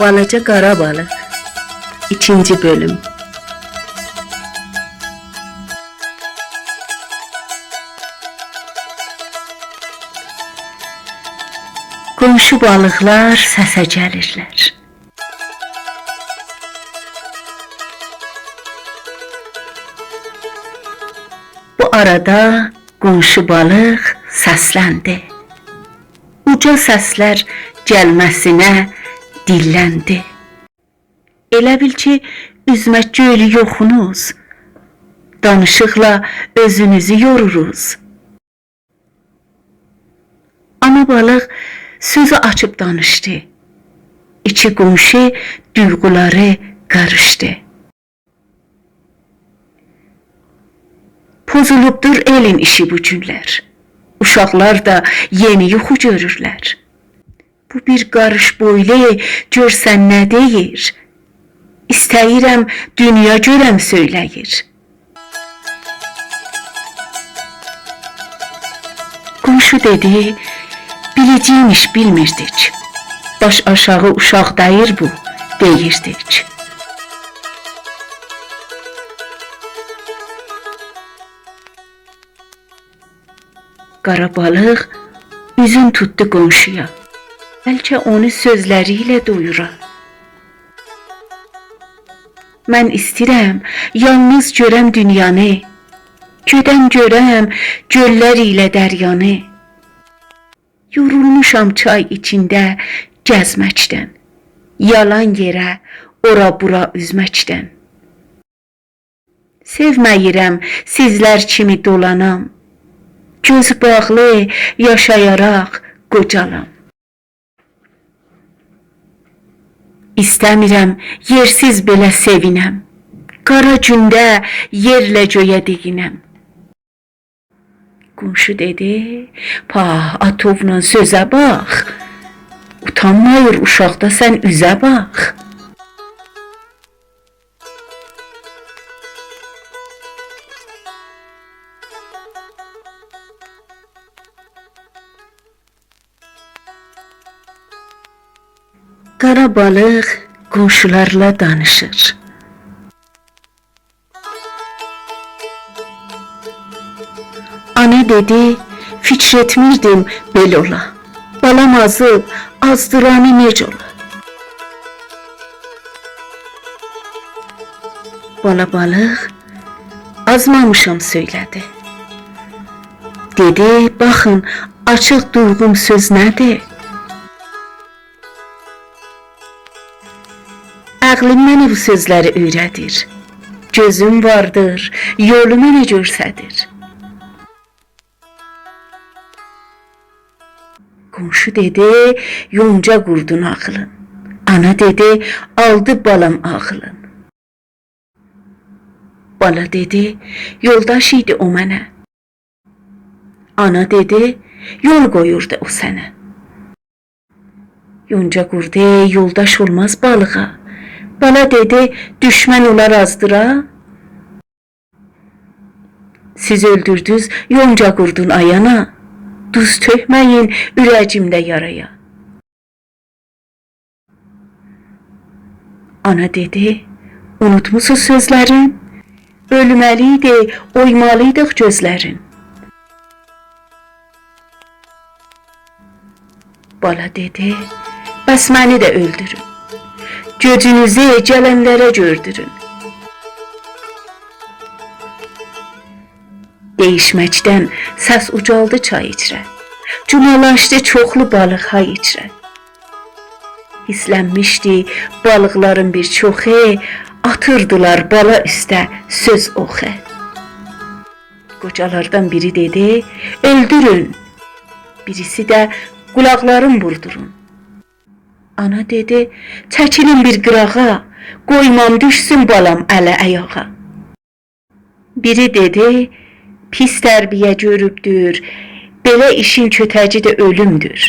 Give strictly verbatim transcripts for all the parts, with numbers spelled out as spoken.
بالاجا قارا بالیق. ایکینجی بؤلوم. قونشو بالیقلار سسه گلیرلر. بو آرادا قونشو بالیق سسلندی. اوجا سسلر گلمه‌سینه دیللندی: ائله بیل کی، اوزمه گؤیلو یوخونوز، دانیشیقلا اؤزونوزو یوروروز. آنا بالیق سؤزو آچیب دانیشدی. ایکی قونشو دویغولاری قاریشدی. پوزولوبدور ائلین ایشی بو گونلر. اوشاقلار دا یئنی یوخو گؤرورلر. بو بیر قاریش بویلو گؤرسن نه دئییر؟ ایسته‌ییرم دونیا گؤرم سؤیله‌ییر. قونشو دئدی: بیلیجیمیش، بیلمیردیک. باش آشاغی اوشاق دئییر بو، دئییردیک. قارا بالیق اوزون توتدو قونشویا. بلکه اونو سؤزلری ایله دویورا. من ایستیرم یالنیز گؤرم دونیانی، گئدم گؤرم گؤللر ایله دریانی. یورولموشام چای ایچینده گزمکدن، یالان یئره اورا بورا اوزمکدن. سئومه‌ییرم سیزلر کیمی دولانام، گؤزو باغلی یاشایاراق قوجالام. ایسته‌میرم یئرسیز بئله سئوینم، قارا گونده یئرله گؤیه دئیینم. قونشو دئدی: پاه، آتوولا سؤزه باخ، اوتانماییر اوشاقدا سن اوزه باخ. قارا بالیق قونشولارلا دانیشیر. آنا دئدی: فیکر ائتمیردیم بئله اولا. بالام آزیب، آزدیرانی نئجه اولا؟ بالا بالیق آزمامیشام سؤیله‌دی. دئدی: باخین، آچیق دویغوم سؤز نه‌دیر؟ عقلیم منه بو سؤزلری اؤیره‌دیر. گؤزوم واردیر، یولو منه گؤرسه‌دیر. قونشو دئدی: یونجا قوردون آغیلین. آنا دئدی: آلدی بالام آغیلین. بالا دئدی: یولداش ایدی او منه. آنا دئدی: یول قویوردو او سنه. یونجا قوردو یولداش اولماز بالیغا. بالا دئدی: دوشمن اولار آزدیرا؟ سیز اؤلدوردونوز یونجا قوردون، آی آنا، دوز تؤکمه‌یین اوره‌ییمده یارایا. آنا دئدی: اونوتموسوز سؤزلرین؟ اؤلمه‌لی ایدی، اویمالی‌یدیق گؤزلرین. بالا دئدی: بس منی ده اؤلدورون. گؤجونوزو گلنلره گؤردورون. دئییشمکدن سس اوجالدی چای ایچره. جومالاشدی چوخلو بالیق های ایچره. هیرسلنمیشدی بالیقلارین بیر چوخو، آتیردیلار بالا اوسته سؤز اوخو. قوجالاردان بیری دئدی: اؤلدورون. بیریسی ده: قولاقلارین بوردورون. آنا دئدی: چکیلین بیر قیراغا، قویمام دوشسون بالام اله آیاغا. بیری دئدی: پیس تربیه گؤروبدور، بئله ایشین کؤتگی ده اؤلومدور.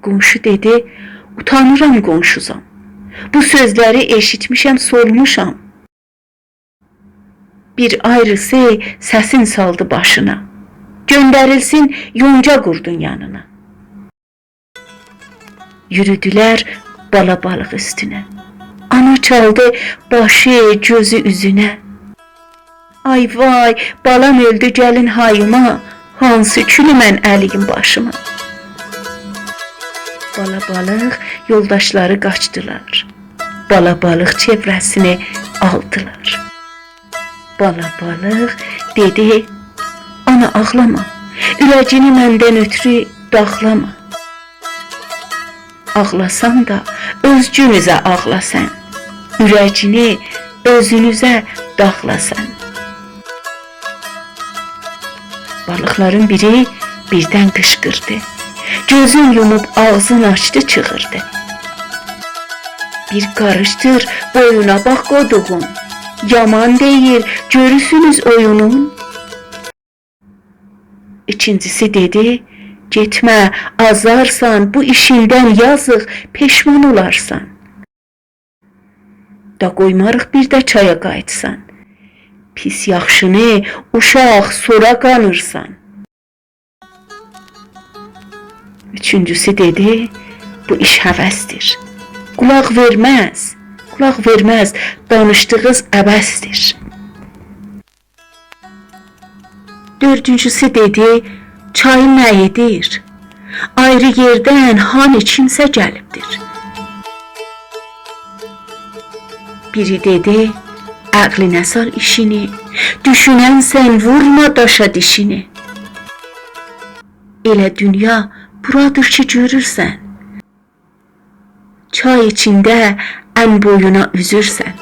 قونشو دئدی: اوتانیرام قونشوزام. بو سؤزلری ائشیتمیشم، سولموشام. بیر آیریسی سسین سالدی باشینا: گؤندریلسین یونجا قوردون یانینا. یورودولر بالا بالیق اوستونه. آنا چالدی باشی، گؤزو اوزونه. آی وای، بالام اؤلدو، گلین هاییما، هانسی کولو من اله‌ییم باشیما؟ بالا بالیق یولداشلاری قاچدیلار. بالا بالیق چئوره‌سینی آلدیلار. بالا بالیق دئدی: «آنا، آغلاما، اوره‌گینی مندن اؤترو داغلاما. آغلاسان دا اؤزگونوزه آغلا سن، اوره‌گینی اؤزونوزه داغلا سن.» بالیقلارین بیری بیردن قیشقیردی. گؤزون یوموب آغزین آچدی، چیغیردی: «بیر قاریشدیر، بویونا باخ قودوغون. یامان دئییر، گؤرورسونوز اویونون؟» ایکینجیسی دئدی: «گئتمه، آزارسان، بو ایشیندن یازیق پشمان اولارسان. دا قویماریق بیر ده چایا قاییتسان. پیس یاخشینی، اوشاق، سورا قانیرسان.» اوچونجوسو دئدی: «بو ایش هوسدیر. قولاق وئرمز، قولاق وئرمز، دانیشدیغیز عبثدیر.» دؤردونجوسو دئدی: «چایی نه ائدیر؟ آیری یئردن هانی کیمسه گلیبدیر؟» بیری دئدی: «عقلینه سال ایشینی، دوشوننسن، وورما داشا دیشینی. ائله دونیا بورادیر کی، گؤرورسن. چای ایچینده ان بویونا اوزورسن.»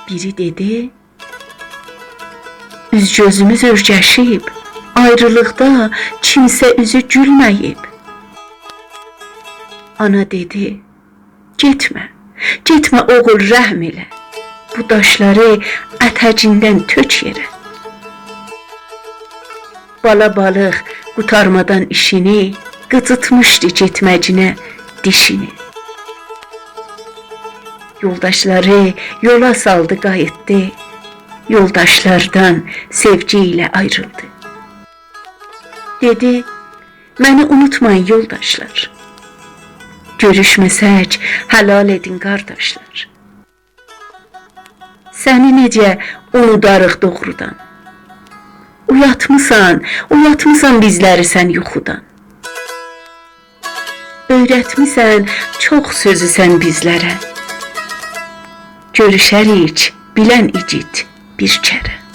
بیری دئدی: «اوز گؤزوموز اؤرگشیب، آیریلیقدا کیمسه اوزو گولمه‌ییب.» آنا دئدی: «گئتمه، گئتمه اوغول، رحم ائله. بو داشلاری اتگیندن تؤک یئره.» بالا بالیق قوتارمادان ایشینی، قیجیتمیشدی گئتمه‌گینه دیشینی. یولداشلاری یولا سالدی، قاییتدی. یولداشلاردان سئوگی ایله آیریلدی. دئدی: «منی اونوتمایین، یولداشلار. گؤروشمه‌سک، حلال ائدین، قارداشلار. سنی نئجه اونوداریق دوغرودان؟ اویاتمیسان، اویاتمیسان بیزلری سن یوخودان. اؤیرتمیسن چوخ سؤزو سن بیزلره. گؤروشریک، بیلن ایگید، بیر کره.»